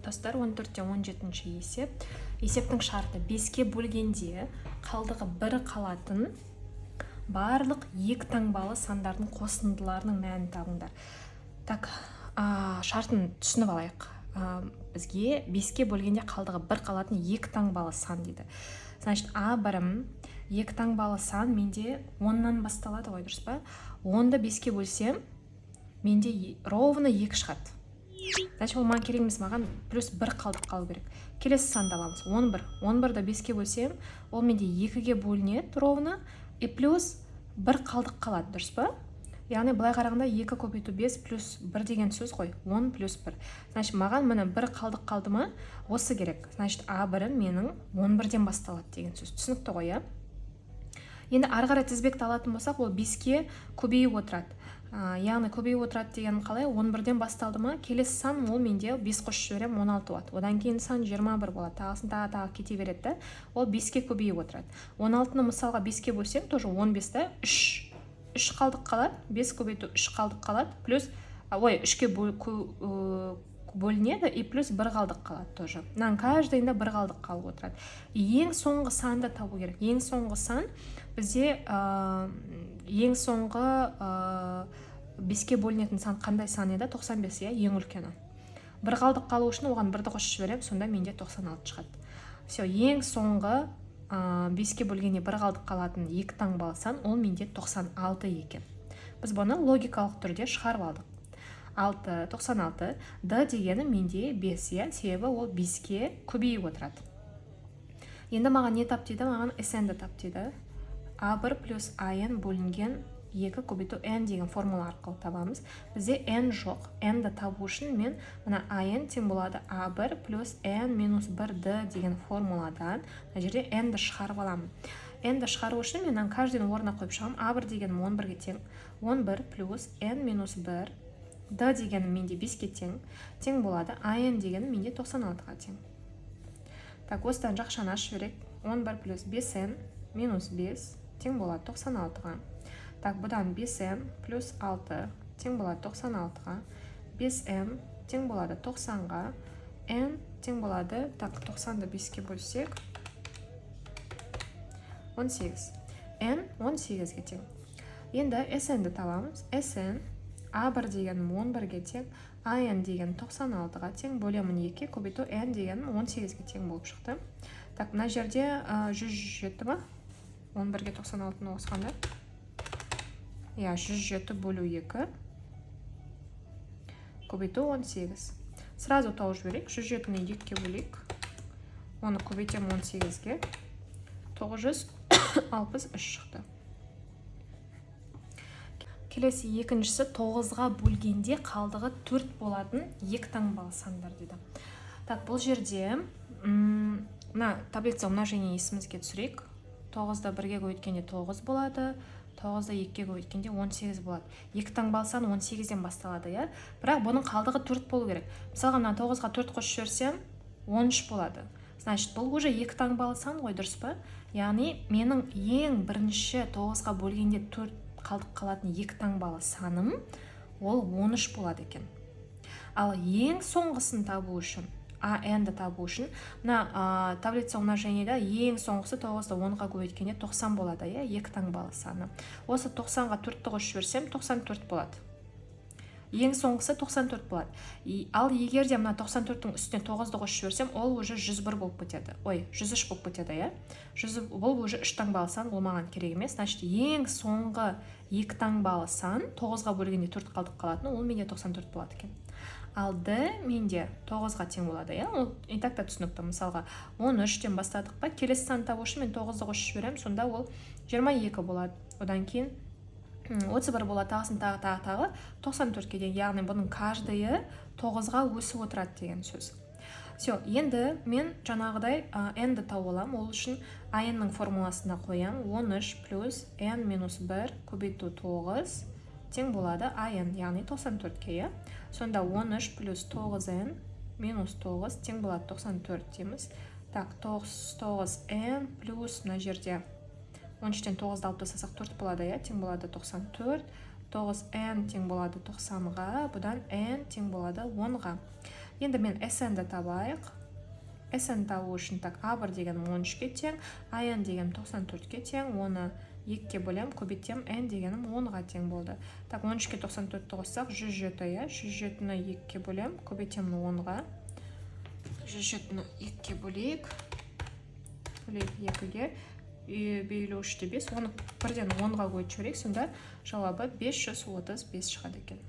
Достар, 14-тен 17-ші есеп. Есептің шарты: беске бөлгенде қалдығы бір қалатын барлық екі таңбалы сандардың қосындыларының мәнін табыңдар. Так, шартын түсініп алайық. Бізге беске бөлгенде қалдығы бір қалатын екі таңбалы сан дейді. Значит, а бірім, екі таңбалы сан менде 10-нан басталады ғой, дұрыс па? 10-ды беске бөлсем, менде ровно екі шығады. Значит, ол маған керек емес, маған плюс бір қалдық қалу керек. Келесі санды аламыз: 11. 11-ді беске бөлсем, ол менде екіге бөлінеді ровно и плюс бір қалдық қалады, дұрыс па? Яғни былай қарағанда, екі көбейту бес плюс бір деген сөз ғой, 10 плюс бір. Значит, маған міне бір қалдық қалды ма, осы керек. Значит, а бірім менің 11-ден басталады деген сөз. Түсінікті ғой, иә? Енді ары қарай тізбекті алатын болсақ, ол беске көбейіп отырады. Яғни көбейіп отырады деген қалай? 11-ден басталды ма, келесі сан ол менде бес қосып жіберемін, 16 болады. Одан кейін сан 21 болады, тағысын тағы, тағы кете береді да, ол беске көбейіп отырады. 16-ны мысалға беске бөлсем, тоже 15 та, үш, үш қалдық қалады. Бес көбейту үш қалдық қалады, плюс, ой, үшке бөлінеді и плюс бір қалдық қалады. Тоже мынаның каждыйында бір қалдық қалып отырады. Ең соңғы санды табу керек. Ең соңғы сан бізде, ең соңғы беске бөлінетін сан қандай сан еді? 95, иә, ең үлкені. Бір қалдық қалу үшін оған бірді қосып жіберемін, сонда менде 96 шығады. Все, ең соңғы беске бөлгенде бір қалдық қалатын екі таңбалы сан ол менде 96 екен. Біз бұны логикалық түрде шығарып алдық. 6, 96. Д дегені менде 5, иә, себебі ол беске көбейіп отырады. Енді маған не тап дейді? Маған сн-ді тап дейді. А1 плюс ан бөлінген 2 көбейту n деген формула арқылы табамыз. Бізде n жоқ. N-ді табу үшін мен мына ан тең болады а1 плюс n минус 1d деген формуладан мына жерде n-ді шығарып аламын. N-ді шығару үшін мен мынаны каждыйын орнына қойып шығамын. А1 дегенім 11-ге тең, 11 плюс n минус 1, d дегенім менде 5-ке тең, тең болады ан дегенім менде 96-ға тең. Так, осыдан жақшаны ашып жіберейік. 11 плюс 5n минус 5 тең болады 96-ға. Так, бұдан 5n плюс 6 тең болады 96-ға, 5n тең болады 90-ға, n тең болады. Так, 90-ды 5-ке бөлсек, 18, n 18-ге тең. Енді sn-ді табамыз. Sn, a1 дегенім 11-ге тең, an деген 96-ға тең, бөлемін 2-ге, көбейту n дегенім 18-ге тең болып шықты. Так, мына жерде 107 ма? 11-ге 96-ны қосқанда, иә, 107 бөлу 2 көбейту 18. Сразу тауып жіберейік. 107-ні 2-ге бөлейік, оны көбейтемін 18-ге, 963 шықты. Келесі екіншісі: тоғызға бөлгенде қалдығы төрт болатын екі таңбалы сандар дейді. Так, бұл жерде мына таблица умножения есімізге түсірейік. Тоғызды бірге көбейткенде тоғыз болады, тоғызды екіге көбейткенде 18 болады. Екі таңбалы сан 18-ден басталады, иә, бірақ бұның қалдығы төрт болу керек. Мысалға, мына тоғызға төрт қосып жіберсем, 13 болады. Значит, бұл уже екі таңбалы сан ғой, дұрыс па? Яғни менің ең бірінші тоғызға бөлгенде төрт қалдық қалатын екі таңбалы саным ол 13 болады екен. Ал ең соңғысын табу үшін, ан-ді табу үшін, мына таблица умножениеда ең соңғысы тоғызды 10-ға көбейткенде 90 болады, иә, екі таңбалы саны. Осы 90-ға төртті қосып жіберсем, 94 болады. Ең соңғысы 94 болады. Ал егер де мына 94-тің үстіне тоғызды қосып жіберсем, ол уже 101 болып кетеді, ой, 103 болып кетеді, иә. 100, бұл уже үш таңбалы сан, ол маған керек емес. Значит, ең соңғы екі таңбалы сан, тоғызға бөлгенде төрт қалдық қалатын, ол менде 94 болады екен. Ал д менде тоғызға тең болады, иә, ол и так та түсінікті. Мысалға, 13-тен бастадық па, келесі санды табу үшін мен тоғызды қосып жіберемін, сонда ол 22 болады, одан кейін 31 болады, тағысын тағы, тағы, тағы 94-ке дейін. Яғни бұның каждыйы тоғызға өсіп отырады деген сөз. Все, енді мен жаңағыдай n-ді тауып аламын. Ол үшін ан-ның формуласына қоямын: 13 плюс n минус 1 көбейту 9 тең болады ан, яғни 94-ке, иә. Сонда 13 плюс 9n минус 9 тең болады 94 дейміз. Так, 9n плюс, мына жерде 13-тен 9-ды алып тастасақ, 4 болады, иә, тең болады 94. 9n тең болады 90-ға, бұдан n тең болады 10-ға. Енді мен SN-ді табайық. SN табу үшін, так, А1 дегенім 13-ке тең, АН дегенім 94-ке тең, оны екіге бөлемін, көбейтемін, N дегенім 10-ға тең болды. Так, 13-ке 94-ті қоссақ, 107, иә. 107-ні екіге бөлемін, көбейтемін 10-ға. 107-ні екіге бөлейік, бөлейік екіге, 53 те 5. Оны бірден 10-ға көбейтіп жіберейік, сонда жауабы 535 шығады екен.